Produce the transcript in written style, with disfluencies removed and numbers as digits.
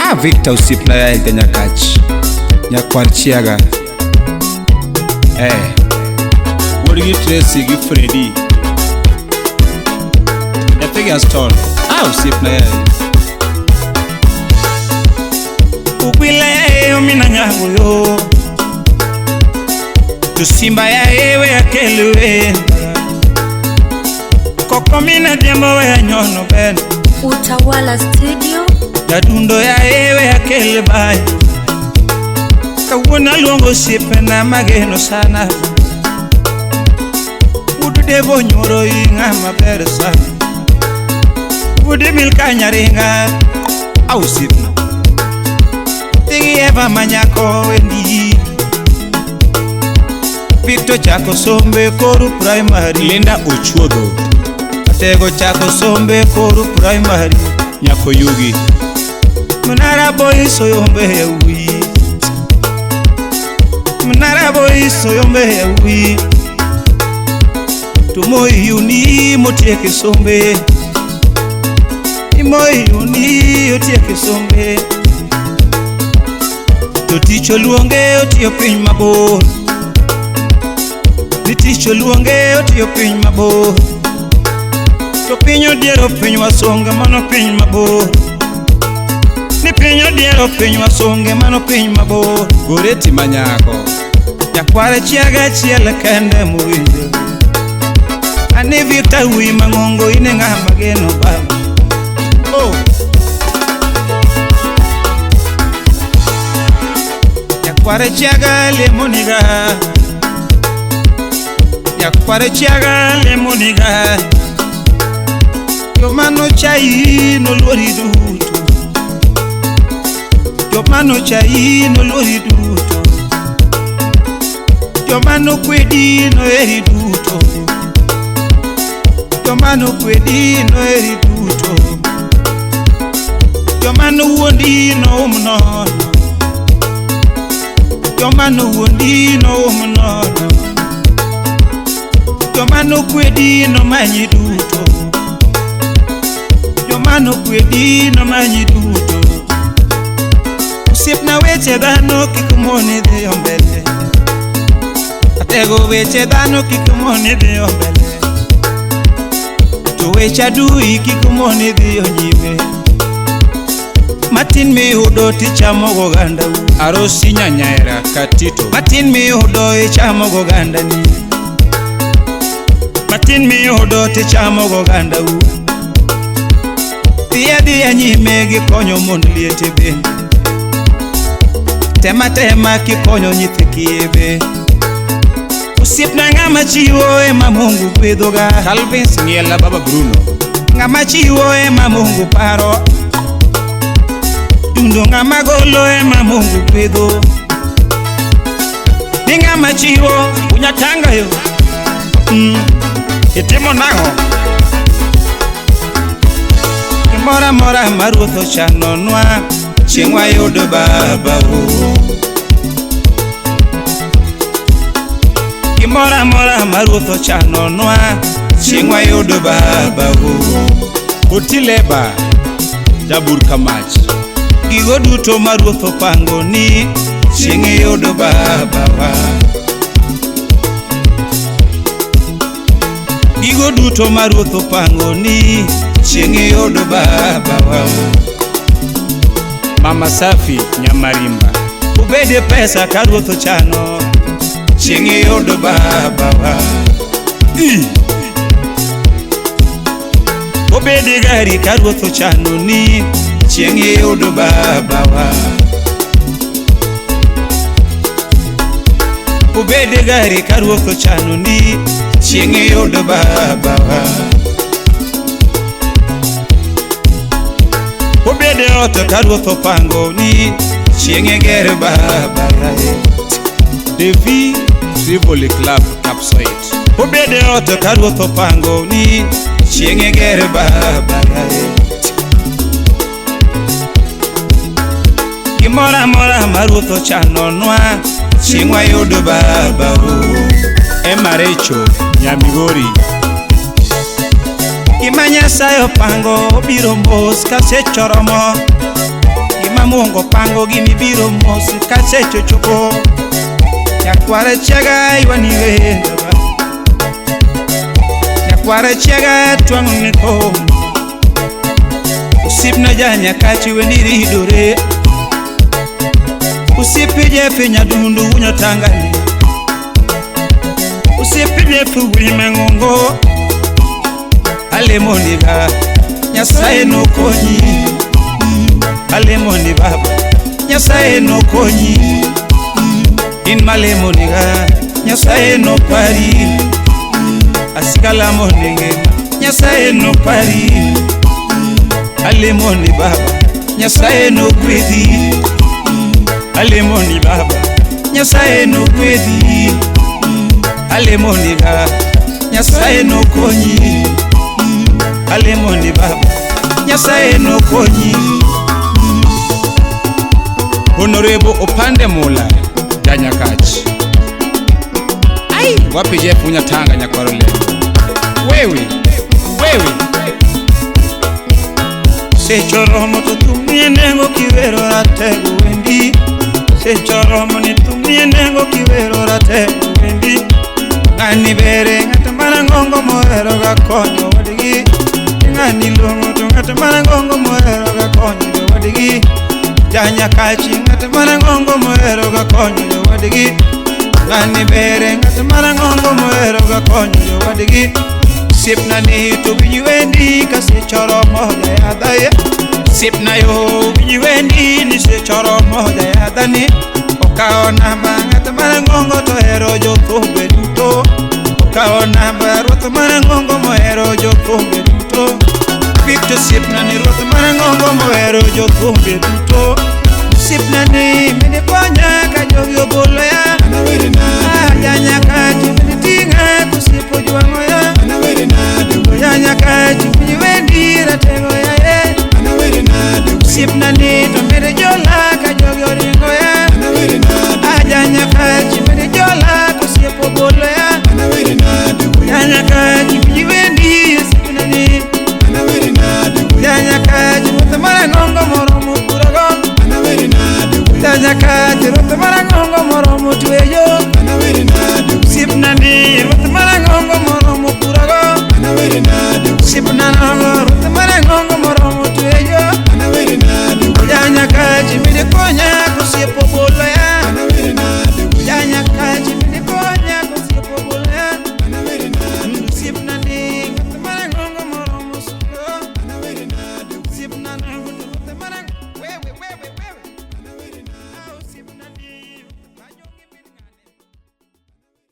Ah, Victor osiepna yae Nyakach, nyakwar Chiaga. Eh. Wuod gi Tracy gi Freddy. Nyathi gi Aston. Ah, osiepna yae. Ukwila yae omina nyagoyo. To simba yae we akelwe. Koko mina diembo we anyono ben. Utawala Studio. Jadundo yae we akel bay. Kawuono aluongo osiepena mageno sana. Wuod Devo nyuoro i ng'ama ber sana. Wuod Milka nyaringa au osiepna. Dhi Eva manyako wendi. Victor chako sombe koru primary. Linda Ochuodho. Atego chako sombe koru primary. Nyako Yugi. Mnara boy soyombe yawi. Mnara boy soyombe yawi. Tumoy uni motieke sombe. Imoy uni otieke sombe. To tich oluonge otiyo piny mabor. Ni tich oluonge otiyo piny mabor. To piny odiero piny wasonge mano piny mabor. Ni piny odiero piny wasonge mano piny mabor. Goreti manyako. Nyakwar Chiaga achiel kende mowinjo. Ani Victor wi mang'ongo in e ng'ama geno baba. Oh. Nyakwar Chiaga lemoniga. Nyakwar Chiaga lemoniga. Joma nochayi noluori duto. Joma nochayi noluori duto. Joma nokwedi noheri duto. Joma nokwedi noheri duto. Joma nowuondi noum nono. Joma nowuondi noum nono. Joma nokwedi nomanyi duto. Joma nokwedi nomanyi duto. Osiepna weche dhano kik moni dhiyo mbele. Atego weche dhano kik moni dhiyo mbele. To weche adui kik moni dhiyo nyime. Matin miyudo tichamo gogandau. Arosi Nyanyaera Katito. Matin miyudo ichamo gogandani. Matin miyudo tichamo gogandau. Dhi adhiya nyime gi konyo mond liete bende. Tema tema kikonyo nyithi kiye be. Osiepna ng'ama chiwo ema Mungu gwedhoga. Calvins Ng'iela Baba Bruno. Ng'ama chiwo ema Mungu paro. Dundo ng'ama golo ema Mungu gwedho. Ni ng'ama chiwo unyatanga yo. Itimo nang'o? Gimoro amora ma ruoth ochanonwa chieng' wayudo baba o. Gimoro amora ma ruoth ochanonwa chieng' wayudo baba o. Otileba Jabur Kamach. Gigo duto ma ruoth opango ni chieng' iyudo babawa. Gigo duto ma ruoth opango ni chieng' iyudo babawa. Mama Safi Nyamarimba. Ubede pesa ka ruoth ochano chieng' iyudo babawa. Obede gari ka ruoth ochano ni chieng' iyudo babawa. Obede gari ka ruoth ochano ni chieng' iyudo babawa. Obede ot ka ruoth opango ni chieng' iger baba. Devi Trivoli Club Kapsoit. Obede ot ka ruoth opango ni chieng' iger baba. Gimoro amora ma ruoth ochanonwa chieng' wayudo baba o. Emma Recho Nyamigori. Gima Nyasaye opango biro mos ka seche oromo. Gima Mungu opango gini biro mos ka seche ochopo. Nyakwara chiaga ywani wenda ba. Nyakwara chiaga twang'o ne kom. Osiepna ja Nyakachi wendi ridore. Osiepe Jeff Nyadundu unyo tangani. Osiepe Jeff Wilima Ng'ongo. Alemoni ba Nyasaye nokonyi. Alemoni baba Nyasaye nokonyi. In malemoni ga Nyasaye nopari. Asikala monenge Nyasaye nopari. Alemoni baba Nyasaye nogwedhi. Alemoni baba Nyasaye nogwedhi. Alemoni ga Nyasaye nokonyi. Alemoni baba Nyasaye nokonyi. Honorable Opande Mula Janyakach. Ai, wapi Jeff Unyatanga nyakwaro le. Wewe, wewe. Seche oromo to thumnie nengo kiwero ratego wendi. Seche oromo ni thumnie nengo kiwero ratego wendi. Ng'ani bere ng'at marang'ongo mohero ga konyo wadgi. Ng'ani long'o to ng'at marang'ongo mohero ga konyo jowadgi. Janyakachi ng'at marang'ongo mohero ga konyo jowadgi. Ng'ani bere ng'at marang'ongo mohero ga konyo jowadgi. Osiepna ni to winj wendi ka seche oromo jayadha ye. Osiepna yo winj wendi ni seche oromo jayadha ni. Okawo namba ng'at marang'ongo to hero jothumbe duto. Okawo namba ruoth marang'ongo mohero jothumbe duto. Victor osiepna ni ruoth marang'ongo mohero jothumbe duto.